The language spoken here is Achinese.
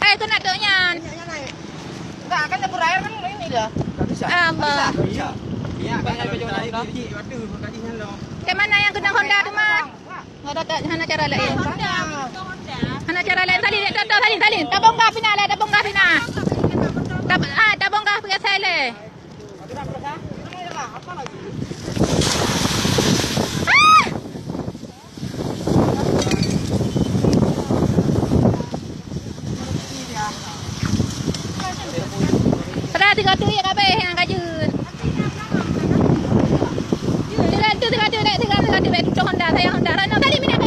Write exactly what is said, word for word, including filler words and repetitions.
Eh, keuneuk trok nyan. Enggak, kan dapur air kan ini dia. Tak bisa. Allah. Tak bisa. Iya, kan ada baju Honda. Di mana yang kena Honda tu, Mak? Enggak ada, tak, hana cara lain. Hana cara lain. Salin, tak, tak, salin, salin. Tabong gas pina lah, tabong gas pina. Tab-, ah, tabong gas pina saya leh. Ah! Pada tiga tu ya kabeh yang kajut. Tiga tu, tiga tu, tiga tu, tiga tu, Honda, saya Honda. Rano tadi mina